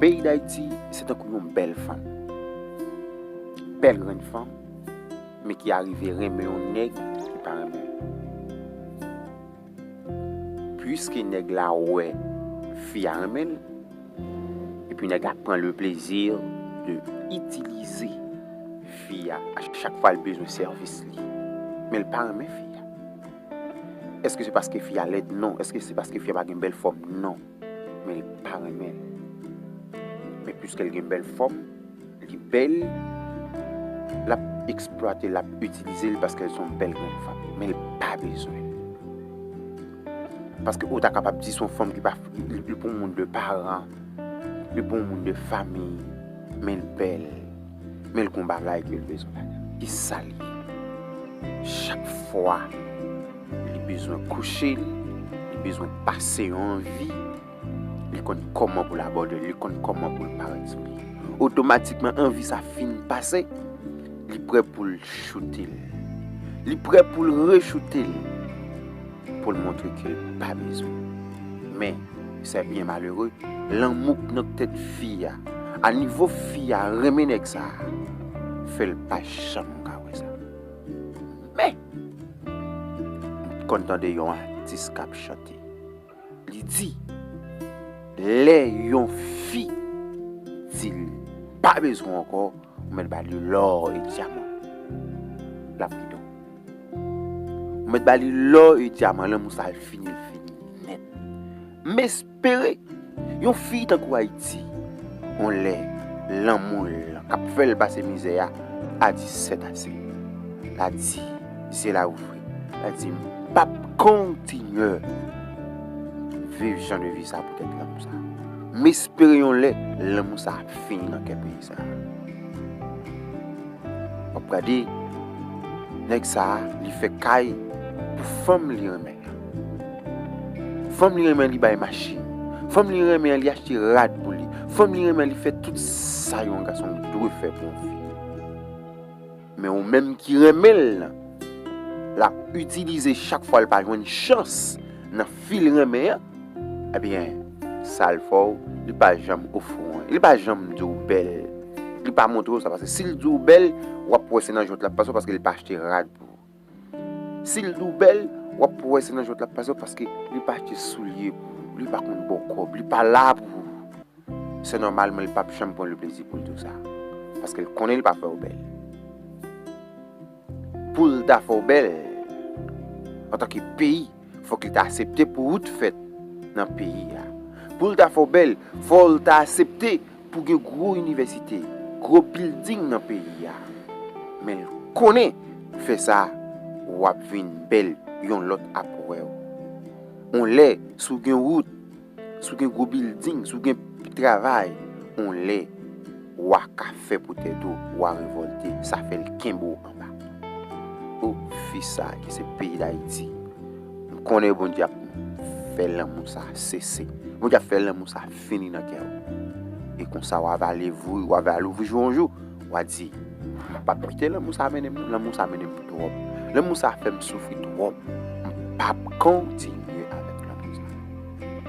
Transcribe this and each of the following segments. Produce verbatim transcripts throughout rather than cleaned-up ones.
Peyi Dayiti, se tankou yon bèl fanm. Bèl grenn fanm, men ki arive renmen yon nèg ki pa renmen l. Piske nèg la wè fi a renmen l, epi nèg la pran le plezi de itilize fi a a chak fwa l bezwen sèvis li. Men l pa renmen fi a. Èske se paske fi a lèd? Non. Èske se paske fi a pa gen bèl fòm? Non. Men l pa renmen l. Men piske l gen bèl fòm, li bèl, l ap eksplwate l, l ap itilize l paske l se yon bèl grenn fanm. Men l pa bezwen l. Paske ou ta kapab di se yon fanm ki pa, li, li pou moun de paran, li pou moun de fanmi, men l bèl, men l gon bagay ke l bezwen ladan. Ki sa l ye? Chak fwa li bezwen kouche, li bezwen pase yon anvi, li konn kòman pou l abòde, li konn kòman pou l parèt sou li. Otomatikman, anvi sa fin pase, li prè pou l choute l. Li prè pou l rechoute l, pou l montre ke l pa bezwen. Men, se byen malere, lanmou k nan tèt fi a, a nivo fi a renmen nèg sa a, fè l pa janm ka wè sa. Men, m konn tande yon atis k ap chante. Li di, lè yon fi di l pa bezwen w ankò, ou mèt ba li lò e dyaman. L ap kite w. Ou mèt ba li lò e dyaman, lanmou sa l fini, l fini nèt. M espere yon fi tankou Ayiti, yon lè lanmou l k ap fè l pase mizè a, a di sètase. L a di, zye l a ouvri. L a di, m p ap kontinye viv jan de vi sa poutèt lanmou sa. M espere yon lè, lanmou sa ap fini nan kè peyi sa. W ap gade, nèg sa a, li fè kay pou fanm li renmen an. Fanm li renmen an, li bay machin. Fanm li renmen an, li achte rad pou li. Fanm li renmen an, li fè tout sa yon gason dwe fè pou yon fi. Men ou menm ki renmen l lan, l ap itilize chak fwa l pa jwenn chans nan fi l renmen an, ebyen, sa l fè w, li pa janm ofri w anyen. Li pa janm di w bèl. Li pa montre w sa, paske si l di w bèl, w ap wè se nan jwèt l ap pase w, paske li pa achte rad pou ou. Si l di w bèl, w ap wè se nan jwèt l ap pase w, paske li pa achte soulye pou ou, li pa konn ba w kòb, li pa la pou ou. Se nòmal, men li p ap janm pran le plezi pou l di w sa. Paske l konnen li pa fè w bèl. Pou l ta fè w bèl, antanke peyi, fòk li ta aksepte pou wout fèt nan peyi a. Pou l ta fè w bèl, fò l ta aksepte pou gen gwo inivèsite, gwo bilding nan peyi a. Men l konnen fè sa, w ap vin bèl, yon lòt ap wè w. On lè, si w gen wout, si w gen gwo bilding, si w gen travay, on lè, w a ka fè pou tèt ou, w a revòlte, sa fè l kenbe w anba. O, fi sa ki se peyi Dayiti, m konnen Bondye ap fè lanmou sa sese. Bondye ap fè lanmou sa fini nan kè w. E konsa, w a va leve, w a va louvri je w yon jou, w a di, m p ap kite lanmou sa mennen m, lanmou sa mennen m twòp. Lanmou sa fè m soufri twòp. M p ap kontinye avèk lanmou sa.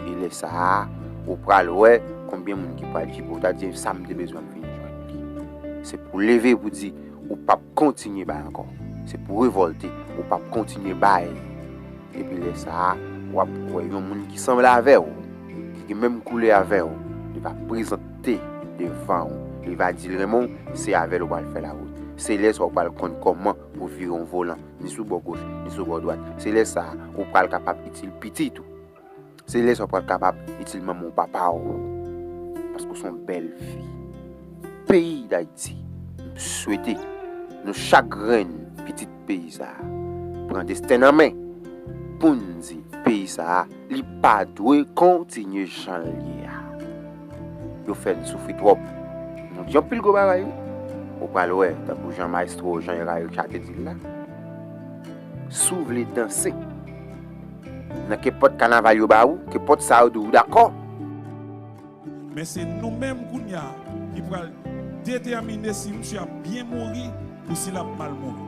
E lè sa a, ou pral wè konbyen moun ki pral di pou ou ta di, sa m te bezwen m vin jwenn li. Se pou w leve pou di, ou p ap kontinye bay ankò. Se pou w revòlte, ou p ap kontinye bay. Epi lè sa a, w ap wè yon moun ki sanble avè w, ki gen menm koulè avè w, li va prezante devan w. Li va di l renmen w, se avè l ou pral fè lawout. Se lè sa a ou pral konn kòman pou vire yon volan, ni sou bò goch, ni sou bò dwat. Se lè sa a, ou pral kapab itil pitit ou. Se lè sa a ou pral kapab itil manman w, papa w. Paske w se yon bèl fi. Peyi Dayiti, m swete nou chak grenn pitit peyi sa a pran desten nan men pou n di peyi sa a, li pa dwe kontinye jan l ye a. Yo fè n soufri twòp. Nou di anpil gwo bagay, wi. Ou pral wè, tankou jan Maestro Jean Hérard Richard te di l la. Si w vle danse nan kenpòt kanaval yo ba ou, kenpòt sa yo di w dakò. Men se nou menm kounye a ki pral detèmine si misye ap byen mouri ou si l ap mal mouri.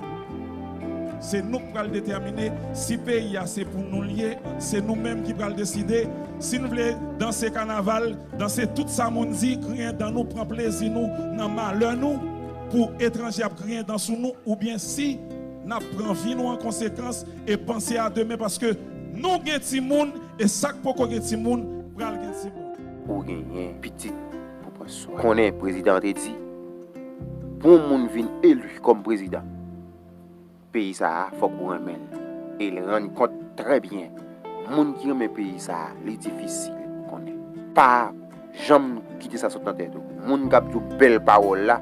Se nou k pral detèmine si peyi a se pou nou l ye, se nou menm ki pral deside si n vle danse kanaval, danse tout sa moun di, griyen dan nou, pran plezi nou nan malè nou, pou etranje ap griyen dan sou nou, oubyen si n ap pran vi nou an konsekans e panse a demen, paske nou gen timoun, e sa k poko gen timoun pral gen timoun. Ou genyen pitit pou pran swen. Konnen prezidan an te di, pou yon moun vin eli kòm prezidan, peyi sa a, fòk ou renmen l. E l rann kont trè byen. Moun ki renmen peyi sa a, li difisil pou konnen. Pa janm kite sa sot nan tèt ou. Moun k ap di w bèl pawòl la,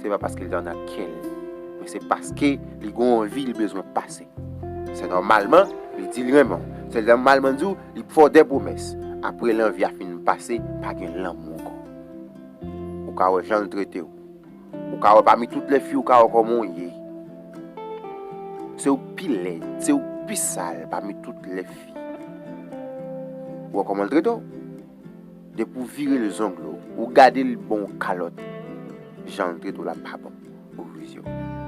se pa paske l ta nan kè l, men se paske li gen yon vi li bezwen pase. Se nòmalman, li di li renmen w. Se nòmalman di w, li fè w de pwomès. Apre lanvi a fin pase, pa gen lanmou ankò. Ou ka wè jan l trete w. Ou ka wè pami tout lè fi, ou ka wè kòman w ye. Se ou k pi lèd, se ou k pi sal pami tout lè fi. Ou wè kòman l trete w? Depi w vire l zong lo, ou gade l ban w kalòt, jan l trete w la pa bon. Ou vizye w.